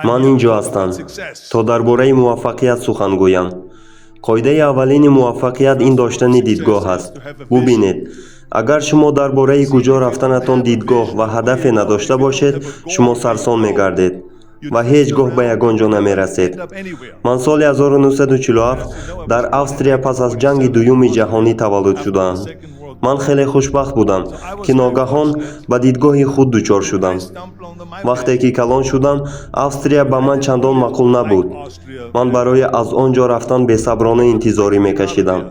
Ман ин ҷо ҳастам, то дар бораи муваффақият сухан гӯям. Қоидаи аввалини муваффақият ин доштани дидгоҳ аст. Бубинед, агар шумо дар бораи куҷо рафтанатон дидгоҳ ва ҳадафе надошта бошед, шумо сарсон мегардед ва ҳеҷ гоҳ ба ягон ҷо намерасед. Ман соли 1947 дар Австрия пас аз Ҷанги Дуюми Ҷаҳонӣ таваллуд шудаам. Ман хеле хушбахт будам, ки ногаҳон ба дидгоҳи худ дучор шудам. Вақте ки калон шудам, Австрия ба ман чандон маъқул набуд. Ман барои аз он ҷо рафтан бесаброна интизорӣ мекашидам.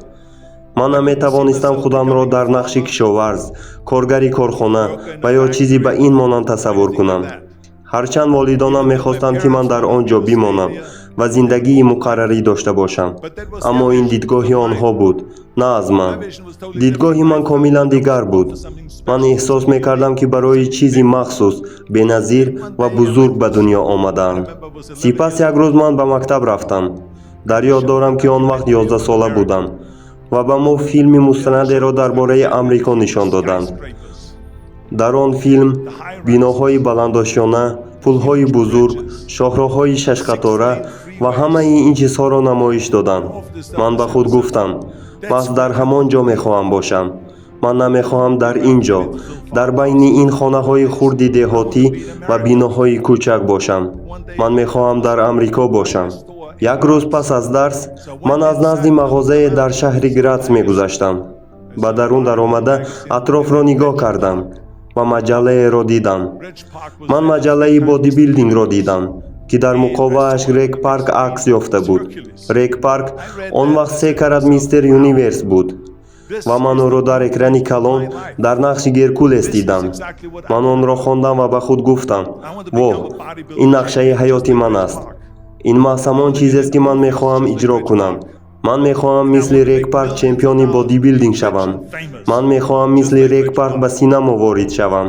Ман наметавонистам худамро дар нақши кишоварз, коргари корхона ва ё чизе ба ин монанд тасаввур кунам, ҳарчанд волидонам мехостанд, ки ман дар он ҷо бимонам ва зиндагии муқаррарӣ дошта бошам. Аммо ин дидгоҳи онҳо буд, на аз ман. Дидгоҳи ман комилан дигар буд. Ман эҳсос мекардам, ки барои чизи махсус, беназир ва бузург ба дунё омадаам. Сипас як рӯз ман ба мактаб рафтам. Дар ёд дорам, ки он вақт 11-сола будам ва ба мо филми мустанадеро дар бораи Амрико нишон доданд. Дар он филм биноҳои баландошёна, пулҳои бузург, шоҳроҳҳои шашқатора ва ҳамаи ин чизҳоро намоиш доданд. Ман ба худ гуфтам: маҳз дар ҳамон ҷо мехоҳам бошам. Ман намехоҳам дар ин ҷо, дар байни ин хонаҳои хурди деҳотӣ ва биноҳои кӯчак бошам. Ман мехоҳам дар Амрико бошам. Як рӯз пас аз дарс ман аз назди мағозае дар шаҳри Грац мегузаштам. Ба дарун даромада, атрофро нигоҳ кардам ва маҷаллаеро дидам. Ман маҷаллаи бодибилдингро дидам, ки дар муқовааш Рек Парк акс ёфта буд. Рек Парк он вақт се карат Мистер Юниверс буд ва ман ӯро дар экрани калон дар нақши Геркулес дидам. Ман онро хондам ва ба худ гуфтам: воҳ, ин нақшаи ҳаёти ман аст. Ин маҳз ҳамон чизест, ки ман мехоҳам иҷро кунам. Ман мехоҳам мисли Рек Парк чемпиони бодибилдинг шавам. Ман мехоҳам мисли Рек Парк ба синамо ворид шавам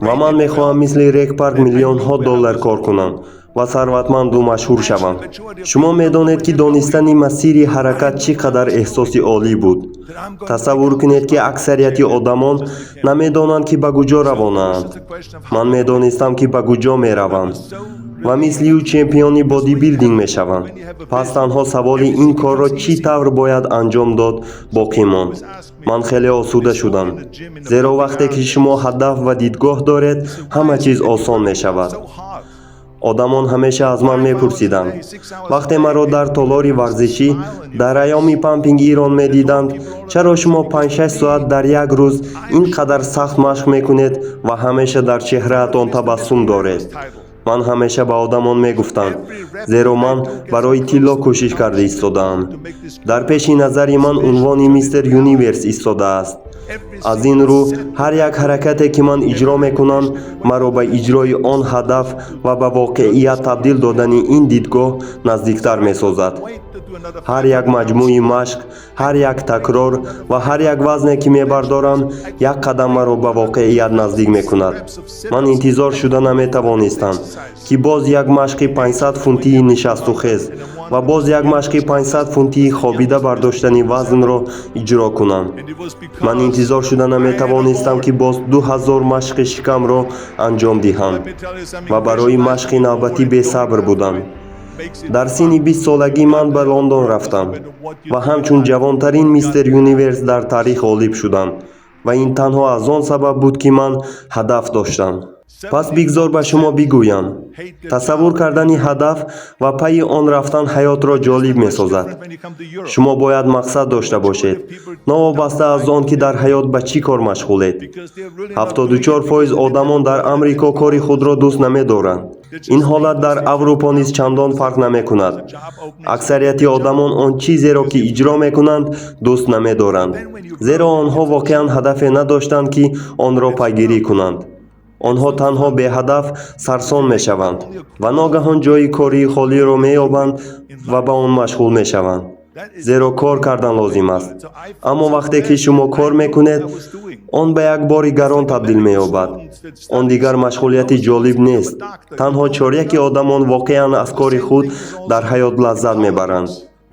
ва ман мехоҳам мисли Рек Парк миллионҳо доллар кор кунам ва сарватманду машҳур шавам. Шумо медонед, ки донистани масири ҳаракат чӣ қадар эҳсоси олӣ буд. Тасаввур кунед, ки аксарияти одамон намедонанд, ки ба куҷо равонаанд. Ман медонистам, ки ба куҷо меравам ва мисли ӯ чемпиони бодибилдинг мешавам. Пас танҳо саволи ин корро чӣ тавр бояд анҷом дод боқӣ монд. Ман хеле осуда шудам, зеро вақте ки шумо ҳадаф ва дидгоҳ доред, ҳама чиз осон мешавад. Одамон ҳамеша аз ман мепурсиданд, вақте маро дар толори варзишӣ дар айёми Pumping Iron медиданд: чаро шумо 5-6 соат дар як рӯз ин қадар сахт машқ мекунед ва ҳамеша дар чеҳраатон табассум доред? Ман ҳамеша ба одамон мегуфтам: зеро ман барои тилло кӯшиш карда истодаам. Дар пеши назари ман унвони Мистер Юниверс истодааст. Аз ин рӯ ҳар як ҳаракате, ки ман иҷро мекунам, маро ба иҷрои он ҳадаф ва ба воқеият табдил додани ин дидгоҳ наздиктар месозад. Ҳар як маҷмӯи машқ, ҳар як такрор ва ҳар як вазне, ки мебардорам, як қадам маро ба воқеият наздик мекунад. Ман интизор шуда наметавонистам, ки боз як машқи 500 фунтии нишастухез ва боз як машқи 500 фунтии хобида бардоштани вазнро иҷро кунам. Ман интизор шуда наметавонистам, ки боз 2000 машқи шикамро анҷом диҳам, ва барои машқи навбатӣ бесабр будам. Дар синни 20-солагӣ ман ба Лондон рафтам ва ҳамчун ҷавонтарин Мистер Юниверс дар таърих ғолиб шудам, ва ин танҳо аз он сабаб буд, ки ман ҳадаф доштам. Пас бигзор ба шумо бигӯям: тасаввур кардани ҳадаф ва пайи он рафтан ҳаётро ҷолиб месозад. Шумо бояд мақсад дошта бошед, новобаста аз он ки дар ҳаёт ба чӣ кор машғулед. 74% одамон дар Амрико кори худро дӯст намедоранд. Ин ҳолат дар Аврупо низ чандон фарқ намекунад. Аксарияти одамон он чизеро, ки иҷро мекунанд, дӯст намедоранд, зеро онҳо воқеан ҳадафе надоштанд, ки онро пайгирӣ кунанд. Онҳо танҳо беҳадаф сарсон мешаванд ва ногаҳон ҷойи кории холиро меёбанд ва ба он машғул мешаванд, зеро кор кардан лозим аст. Аммо вақте ки шумо кор мекунед, он ба як бори гарон табдил меёбад. Он дигар машғулияти ҷолиб нест. Танҳо чоряки одамон воқеан аз кори худ дар ҳаёт лаззат мебаранд,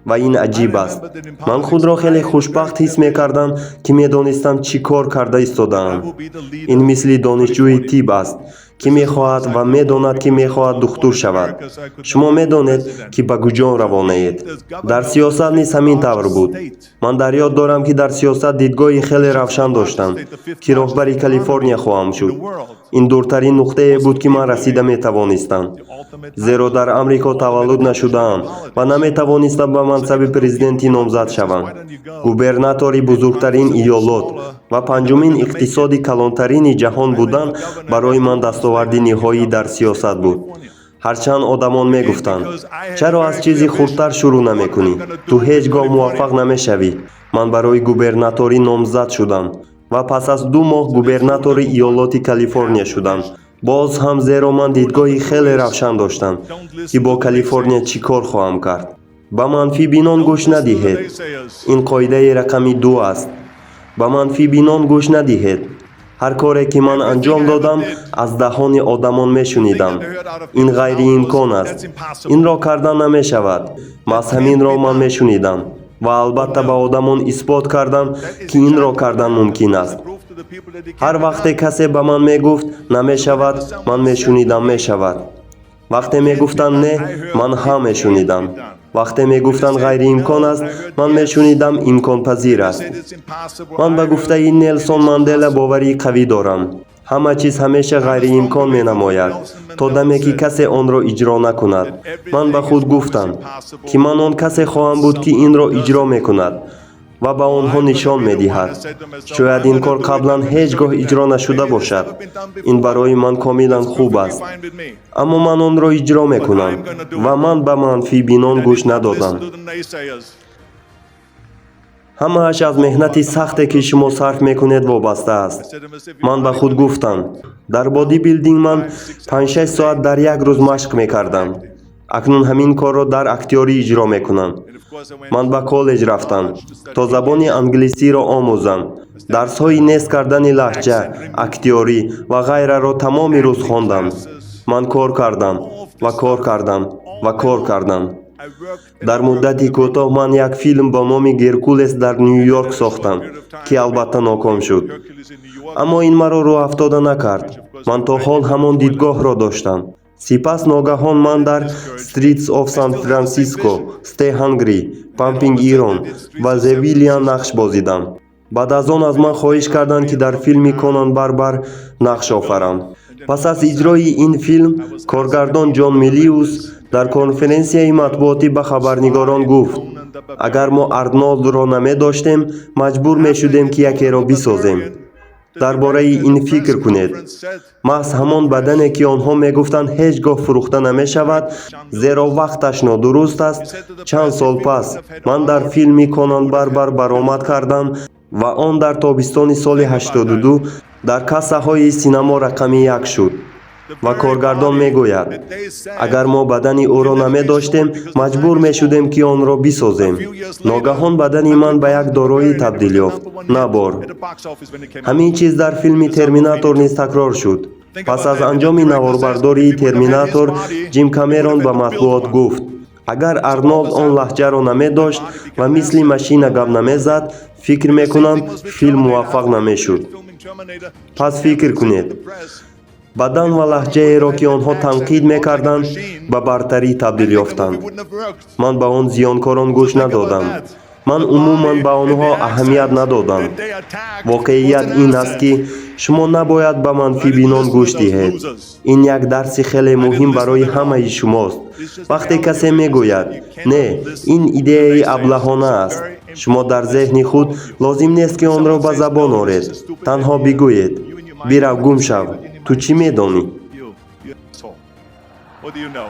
ва ин аҷиб аст. Ман худро хеле хушбахт ҳис мекардам, ки медонистам, чӣ кор карда истодаам. Ин мисли донишҷӯи тиб аст, Ки мехоҳад ва медонад, ки мехоҳад духтур шавад, шумо медонед, ки ба куҷо равонаед. Дар сиёсат низ ҳамин тавр буд. Ман дар ёд дорам, ки дар сиёсат дидгоҳи хеле равшан доштам, ки роҳбари Калифорния хоҳам шуд. Ин дуртарин нуқтае буд, ки ман расида метавонистам, зеро дар Амрико таваллуд нашудаам ва наметавонистам ба мансаби президентӣ номзад шавам. Губернатори бузургтарин иёлот ва панҷумин иқтисоди калонтарини ҷаҳон будан барои ман дастоварди ниҳоӣ дар сиёсат буд. Ҳарчанд одамон мегуфтанд: «Чаро аз чизи хурдтар шурӯъ намекунӣ? Ту ҳеҷ гоҳ муваффақ намешавӣ». Ман барои губернаторӣ номзад шудам ва пас аз 2 моҳ губернатори иёлоти Калифорния шудам, боз ҳам зеро ман дидгоҳи хеле равшан доштам, ки бо Калифорния чӣ кор хоҳам кард. Ба манфибинон гӯш надиҳед. Ин қоидаи рақами ду аст: ба манфибинон гӯш надиҳед. Ҳар коре ки ман анҷом додам, аз даҳони одамон мешунидам: «Ин ғайриимкон аст, инро кардан намешавад». Маҳз ҳаминро ман мешунидам ва албатта ба одамон исбот кардам, ки инро кардан мумкин аст. Ҳар вақте касе ба ман мегуфт: «Намешавад», ман мешунидам: «Мешавад». Вақте мегуфтанд: «Не», ман ҳа мешунидам. Вақте мегуфтанд: «Ғайриимкон аст», ман мешунидам: «Имконпазир аст». Ман ба гуфтаи Нелсон Мандела боварии қавӣ дорам: «Ҳама чиз ҳамеша ғайриимкон менамояд, то даме ки касе онро иҷро накунад». Ман ба худ гуфтам, ки ман он касе хоҳам буд, ки инро иҷро мекунад ва ба онҳо нишон медиҳад. Шояд ин кор қаблан ҳеҷ гоҳ иҷро нашуда бошад. Ин барои ман комилан хуб аст, аммо ман онро иҷро мекунам. Ва ман ба манфибинон гӯш надодам. Ҳамааш аз меҳнати сахте, ки шумо сарф мекунед, вобаста аст. Ман ба худ гуфтам: дар бодибилдинг ман 5-6 соат дар як рӯз машқ мекардам, акнун ҳамин корро дар актёрӣ иҷро мекунам. Ман ба коллеҷ рафтам, то забони англисиро омӯзам. Дарсҳои нест кардани лаҳҷа, актёрӣ ва ғайраро тамоми рӯз хондам. Ман кор кардам ва кор кардам ва кор кардам. Дар муддати кӯтоҳ ман як филм бо номи «Геркулес» дар Ню-Йорк сохтам, ки албатта ноком шуд, аммо ин маро рӯҳафтода накард. Ман то ҳол ҳамон дидгоҳро доштам. Сипас ногаҳон ман дар Streets of San Francisco, Stay Hungry, Pumping Iron ва The Villain нақш бозидам. Баъд аз он аз ман хоҳиш карданд, ки дар филми «Конан Барбар» нақш офарам. Пас аз иҷрои ин филм коргардон Ҷон Мелиус дар конференсияи матбуотӣ ба хабарнигорон гуфт: «Агар мо Арнолдро намедоштем, маҷбур мешудем, ки якеро бисозем». Дар бораи ин фикр кунед: маҳз ҳамон бадане, ки онҳо мегуфтанд ҳеҷ гоҳ фурӯхта намешавад, зеро вақташ нодуруст аст, чанд сол пас ман дар филми «Конан Барбар» баромад кардам ва он дар тобистони соли 82 дар кассаҳои синамо рақами як шуд. Ва коргардон мегӯяд: «Агар мо бадани ӯро намедоштем, маҷбур мешудем, ки онро бисозем». Ногаҳон бадани ман ба як дороӣ табдил ёфт, на бор. Ҳамин чиз дар филми «Терминатор» низ такрор шуд. Пас аз анҷоми наворбардории «Терминатор» Ҷим Камерон ба матбуот гуфт: «Агар Арнолд он лаҳҷаро намедошт ва мисли машина гап намезад, фикр мекунам, филм муваффақ намешуд». Пас фикр кунед: бадан ва лаҳҷаеро, ки онҳо танқид мекарданд, ба бартарӣ табдил ёфтанд. Ман ба он зиёнкорон гӯш надодам. Ман умуман ба онҳо аҳамият надодам. Воқеият ин аст, ки шумо набояд ба манфибинон гӯш диҳед. Ин як дарси хеле муҳим барои ҳамаи шумост. Вақте касе мегӯяд: «Не, ин идеяи аблаҳона аст», шумо дар зеҳни худ лозим нест, ки онро ба забон оред. Танҳо бигӯед: «Бирав, гум шав, ту чӣ медонӣ?» What do you know?